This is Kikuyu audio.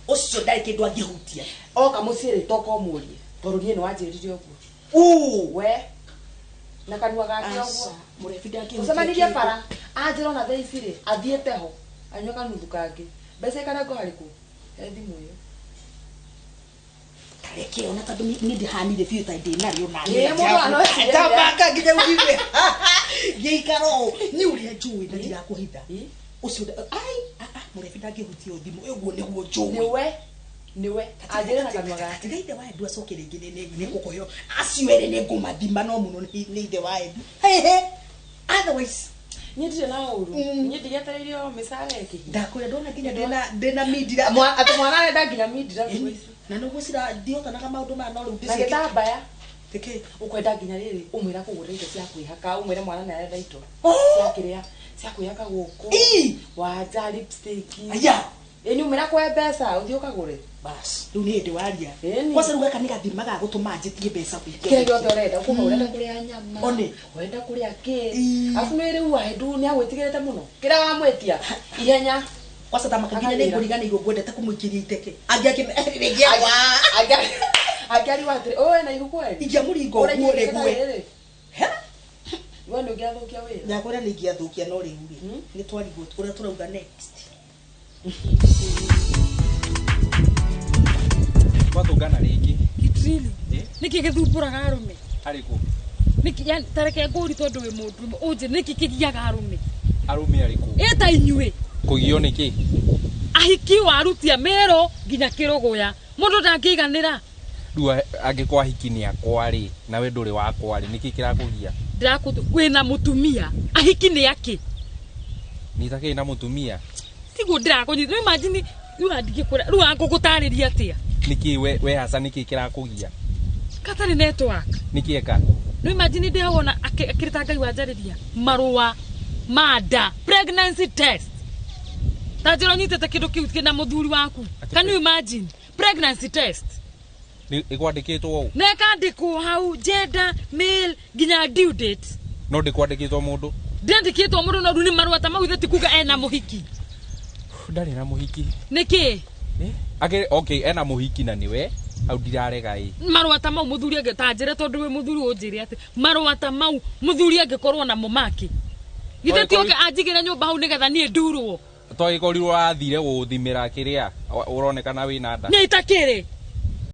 Ũcio ndarĩ kĩndũ angĩhutia. Oka mũciĩ rĩ, toka ũmũrie, tondũ niĩ nĩ wanjĩrire ũguo. Uu. We na kanua gake ũguo. Aca, mũrebi ndangĩhutia Ũcemanirie kĩndũ. bara, anjĩra ona thaa ici rĩ, athiĩte ho anyue kanuthu kangĩ, mbeca ikanengwo harĩkũ? He thimũ ĩyo. Tareke ona tondũ niĩ ndihanire biũ ta ndĩ narĩo na Ĩĩ, mũndũ ano eciria. Ndambanga nginya ugiwe ngĩikara ũũ niĩ ũrĩa njũĩ na ndirakũhitha. Ĩ? Ũcio ai ah, ah, mũrebi ndangĩhutia thimũ ũguo nĩguo njũĩ. Nĩwe, nĩwe anjĩre na kanua gake. Tiga ithe wa Edu acoke rĩngĩ nĩ ngũkũheo acio erĩ nĩ ngũmathima no mũno nĩ ithe wa Edu. Hehe, otherwise Niĩ ndirĩ na ũru, niĩ ndigetereire o mĩcara ĩkĩhia. Ndakwĩra ndona nginya ndĩna mindira. Atĩ mwana arenda nginya mindira thikũ ici. Na nĩguo cira ndihotanaga maũndũ maya no rĩu Na ndĩciĩkĩte. gĩtambaya. Nĩkĩ? Ũkwenda nginya rĩrĩ ũmwĩra kũgũra indo cia kwĩhaka, ũmwĩre mwana nĩ arenda indo Oh! cia kĩrĩa cia kwĩhaka gũkũ. Ii! Wanja, lipstick. Aya. Ĩ, nĩ ũmwĩra kwe mbeca ũthiĩ ũkagũre. Bas, rĩu nĩ hĩndĩ waria. Ĩni. Kwanza rĩu gaka nĩ gathima ga gũtũma njĩtie mbeca kũingĩ. Kĩrĩa gĩothe ũrenda, ũkauga ũrenda kũrĩa nyama. One. Ũrenda kũrĩa kĩ. Ii. Arabu nĩ rĩu Wahendu nĩ agwĩtigĩrĩte mũno, kĩrĩa wamwĩtia ihenya. Kwanza tamaka nginya nĩ Akagĩra. ngũriganĩirwo ngwendete kũmũikĩria iteke. Angĩ akĩwa. Angĩariwa atĩrĩ, ũũ ena ihu kweli? Ingĩamũringa ũguo Ũraigua rĩgue. rĩrĩ? He? We nĩ ũngĩathũkia wĩra. Ndakwĩra nĩ ingĩathũkia no rĩu rĩ, nĩ twarigwo ũrĩa tũrauga next. Twatũngana rĩngĩ. Kitrili. Eh? Nĩkĩ gĩthumbũraga arũme? Arĩkũ? Nĩkĩ yani tareke ngũri tondũ wĩ mũndũ ũnjĩ nĩkĩ kĩgiaga arũme? Arũme arĩkũ? Ĩ ta inyuĩ. Kũgio nĩkĩ? Ahiki warutia Meru nginya Kĩrũgũya. Mũndũ ndangĩiganĩra. Rĩu angĩkorwo ahiki nĩ akwa rĩ, nawe ndũrĩ wakwa rĩ, nĩkĩ kĩrakũgia? Ndĩrakũtu wĩna mũtumia. Ahiki nĩ akĩ? Niĩ itakĩrĩ na mũtumia. Tiguo ndĩrakũnyita. Rĩu imagine rĩu ndingĩkwĩra rĩu angũgũtarĩria atĩa? Nĩkĩ we hasa nĩkĩ kĩrakũgia? Gatarĩ network. Nĩkĩ eka? Rĩu imagine ndĩhawona akĩrĩta Ngai wanjarĩria marũa ma nda, pregnancy test. Ta njĩra ũnyitĩte kĩndũ kĩu kĩna mũthuri waku. Can you imagine? Pregnancy test. Nĩ ĩkwandĩkĩtwo ũũ? Na ĩkandĩkwo hau gender, male, nginya due date. No ndĩkwandĩkĩtwo mũndũ? Ndĩandĩkĩtwo mũndũ no rĩu nĩ marũa ta mau ithe ti kuga ena mũhiki. Ndarĩ na mũhiki. Nĩkĩ? Eh? Akĩrĩ, okay, ena mũhiki na nĩwe, hau ndirarega ĩ. Marũa ta mau mũthuri angĩ, ta njĩre tondũ wĩ mũthuri ũnjĩre atĩ marũa ta mau mũthuri angĩkorwo namo make. Githĩ ti oke anjigĩre nyũmba hau nĩgetha niĩ ndurwo. Twagĩkorirwo wathire gũthimĩra kĩrĩa, ũronekana wĩna nda. Nĩ itakĩrĩ.